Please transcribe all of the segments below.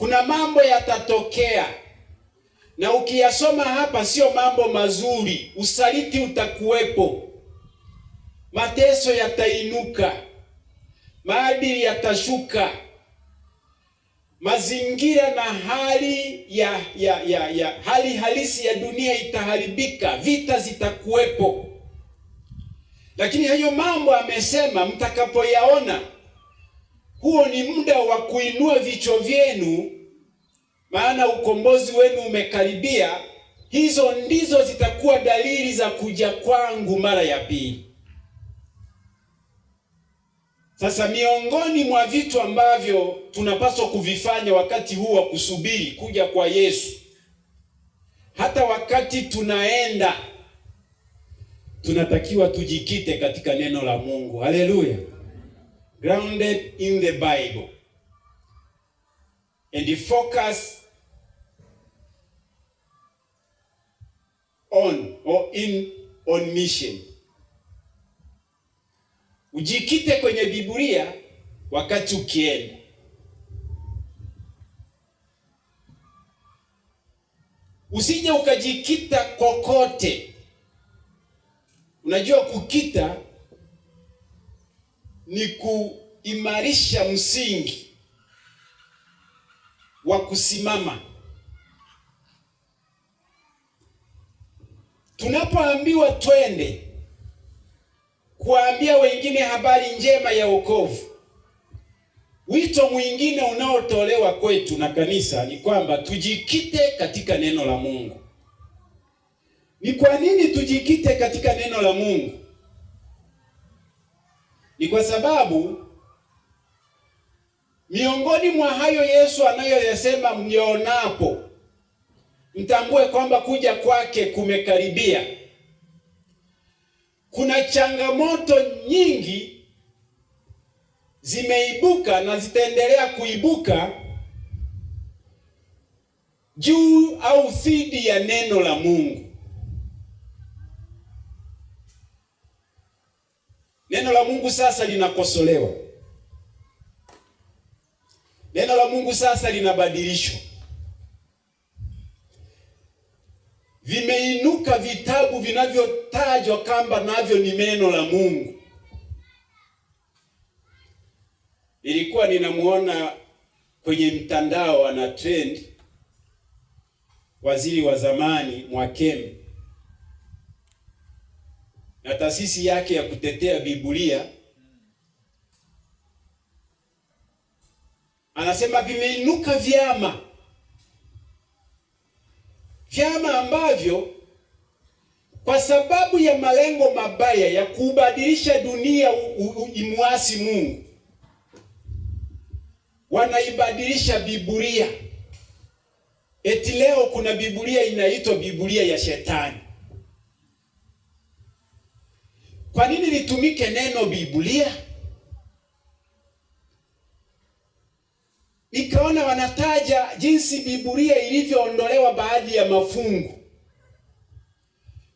Kuna mambo yatatokea, na ukiyasoma hapa sio mambo mazuri. Usaliti utakuwepo, mateso yatainuka, maadili yatashuka, mazingira na hali ya hali halisi ya dunia itaharibika, vita zitakuwepo. Lakini hayo mambo amesema mtakapoyaona, huo ni muda wa kuinua vichwa vyenu, maana ukombozi wenu umekaribia. Hizo ndizo zitakuwa dalili za kuja kwangu mara ya pili. Sasa miongoni mwa vitu ambavyo tunapaswa kuvifanya wakati huu wa kusubiri kuja kwa Yesu, hata wakati tunaenda, tunatakiwa tujikite katika neno la Mungu. Haleluya. Grounded in the Bible and focus on or in on mission. Ujikite kwenye Biblia wakati ukienda. Usije ukajikita kokote. Unajua kukita ni kuimarisha msingi wa kusimama. Tunapoambiwa twende kuambia wengine habari njema ya wokovu, wito mwingine unaotolewa kwetu na kanisa ni kwamba tujikite katika neno la Mungu. Ni kwa nini tujikite katika neno la Mungu? Ni kwa sababu miongoni mwa hayo Yesu anayoyasema, mnionapo mtambue kwamba kuja kwake kumekaribia. Kuna changamoto nyingi zimeibuka na zitaendelea kuibuka juu au dhidi ya neno la Mungu. Neno la Mungu sasa linakosolewa. Neno la Mungu sasa linabadilishwa. Vimeinuka vitabu vinavyotajwa kama navyo ni neno la Mungu. Nilikuwa ninamuona kwenye mtandao ana trend waziri wa zamani Mwakembe na taasisi yake ya kutetea Biblia. Anasema vimeinuka vyama ambavyo kwa sababu ya malengo mabaya ya kubadilisha dunia imuasi Mungu, wanaibadilisha Biblia. Eti leo kuna Biblia inaitwa Biblia ya Shetani. Kwa nini litumike neno Biblia? Nikaona wanataja jinsi Biblia ilivyoondolewa baadhi ya mafungu.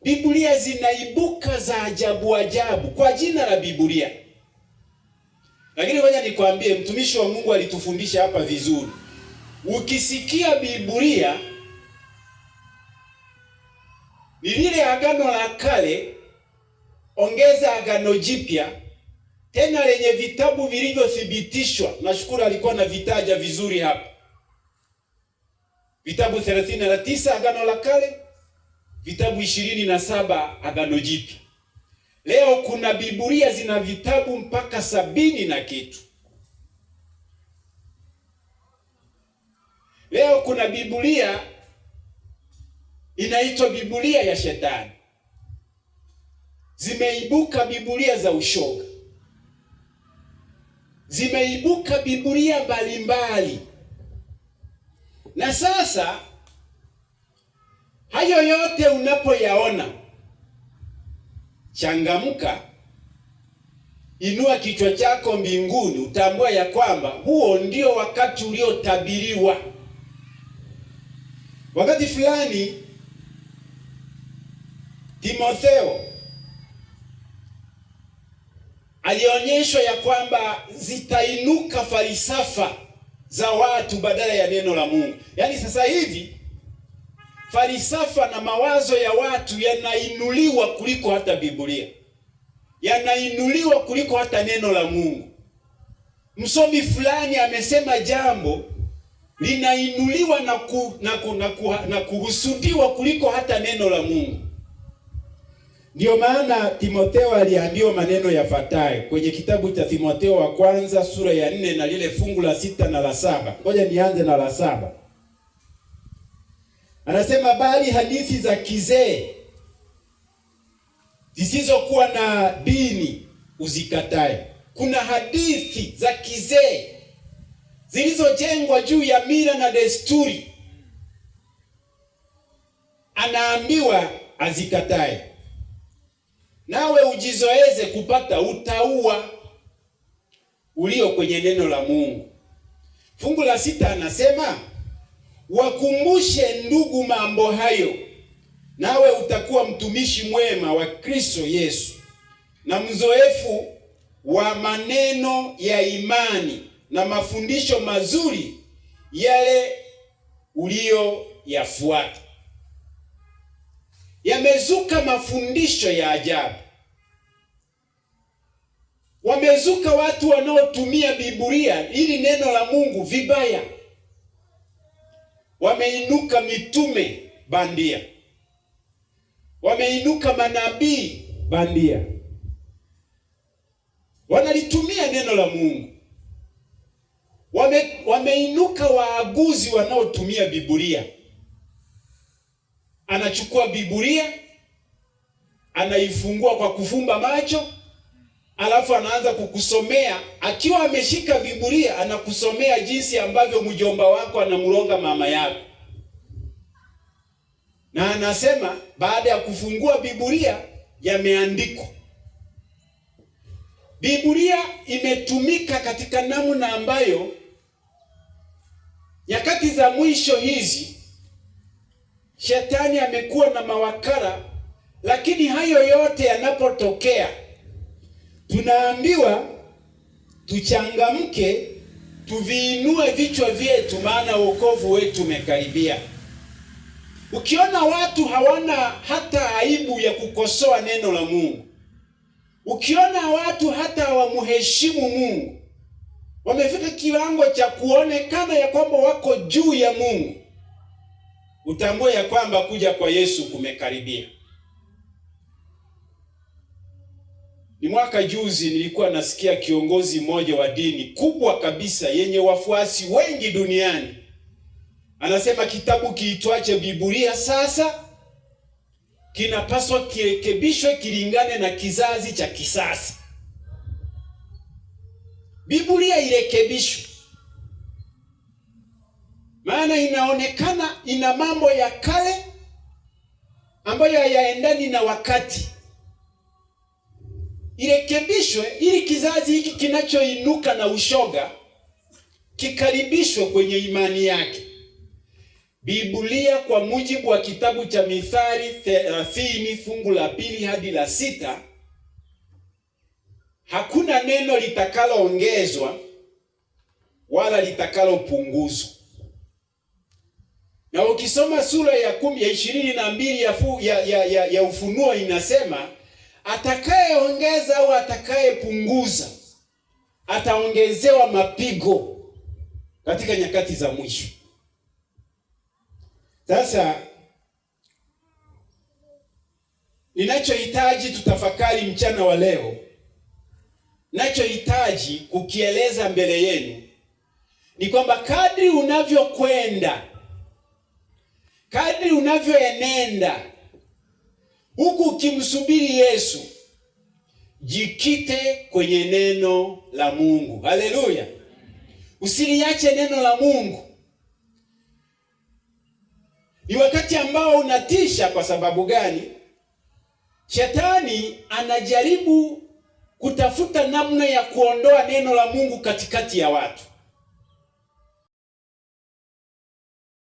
Biblia zinaibuka za ajabu ajabu kwa jina la Biblia. Lakini ngoja nikwambie, mtumishi wa Mungu alitufundisha hapa vizuri. Ukisikia Biblia ni lile agano la kale, ongeza agano jipya, tena lenye vitabu vilivyothibitishwa. Nashukuru alikuwa na vitaja vizuri hapa. Vitabu 39 agano la kale, vitabu 27 agano jipya. Leo kuna Biblia zina vitabu mpaka 70 na kitu. Leo kuna Biblia inaitwa Biblia ya Shetani. Zimeibuka Biblia za ushoga. Zimeibuka Biblia mbalimbali. Na sasa hayo yote unapoyaona, changamka, inua kichwa chako mbinguni, utambue ya kwamba huo ndio wakati uliotabiriwa. Wakati fulani Timotheo alionyeshwa ya kwamba zitainuka falsafa za watu badala ya neno la Mungu. Yaani sasa hivi falsafa na mawazo ya watu yanainuliwa kuliko hata Biblia, yanainuliwa kuliko hata neno la Mungu. Msomi fulani amesema jambo linainuliwa na kuhusudiwa kuliko hata neno la Mungu. Ndiyo maana Timotheo aliambiwa maneno yafuatayo kwenye kitabu cha Timotheo wa kwanza sura ya 4 na lile fungu la 6 na la 7. Ngoja nianze na la 7. Anasema, bali hadithi za kizee zisizokuwa na dini uzikatae. Kuna hadithi za kizee zilizojengwa juu ya mila na desturi, anaambiwa azikatae. Nawe ujizoeze kupata utauwa ulio kwenye neno la Mungu. Fungu la 6 anasema, wakumbushe ndugu mambo hayo, nawe utakuwa mtumishi mwema wa Kristo Yesu na mzoefu wa maneno ya imani na mafundisho mazuri yale uliyoyafuata. Yamezuka mafundisho ya ajabu. Wamezuka watu wanaotumia Biblia ili neno la Mungu vibaya. Wameinuka mitume bandia, wameinuka manabii bandia, wanalitumia neno la Mungu. Wameinuka waaguzi wanaotumia Biblia. Anachukua Biblia, anaifungua kwa kufumba macho, alafu anaanza kukusomea akiwa ameshika Biblia, anakusomea jinsi ambavyo mjomba wako anamronga mama yako. Na anasema baada ya kufungua Biblia yameandikwa. Biblia imetumika katika namna ambayo nyakati za mwisho hizi shetani amekuwa na mawakala, lakini hayo yote yanapotokea tunaambiwa tuchangamke, tuviinue vichwa vyetu, maana wokovu wetu umekaribia. Ukiona watu hawana hata aibu ya kukosoa neno la Mungu, ukiona watu hata hawamuheshimu Mungu, wamefika kiwango cha kuonekana ya kwamba wako juu ya Mungu, utambue ya kwamba kuja kwa Yesu kumekaribia. Ni mwaka juzi nilikuwa nasikia kiongozi mmoja wa dini kubwa kabisa yenye wafuasi wengi duniani anasema kitabu kiitwacho Biblia sasa kinapaswa kirekebishwe kilingane na kizazi cha kisasa. Biblia irekebishwe, maana inaonekana ina mambo ya kale ambayo hayaendani na wakati. Irekebishwe ili kizazi hiki kinachoinuka na ushoga kikaribishwe kwenye imani yake. Biblia kwa mujibu wa kitabu cha Mithali 30 fungu la 2 hadi la 6, hakuna neno litakaloongezwa wala litakalopunguzwa. Na ukisoma sura ya 10 ya 22 ya Ufunuo inasema atakayeongeza au atakayepunguza ataongezewa mapigo katika nyakati za mwisho. Sasa ninachohitaji tutafakari mchana wa leo, ninachohitaji kukieleza mbele yenu ni kwamba kadri unavyokwenda, kadri unavyoenenda huku ukimsubiri Yesu, jikite kwenye neno la Mungu. Haleluya! Usiliache neno la Mungu. Ni wakati ambao unatisha. Kwa sababu gani? Shetani anajaribu kutafuta namna ya kuondoa neno la Mungu katikati ya watu.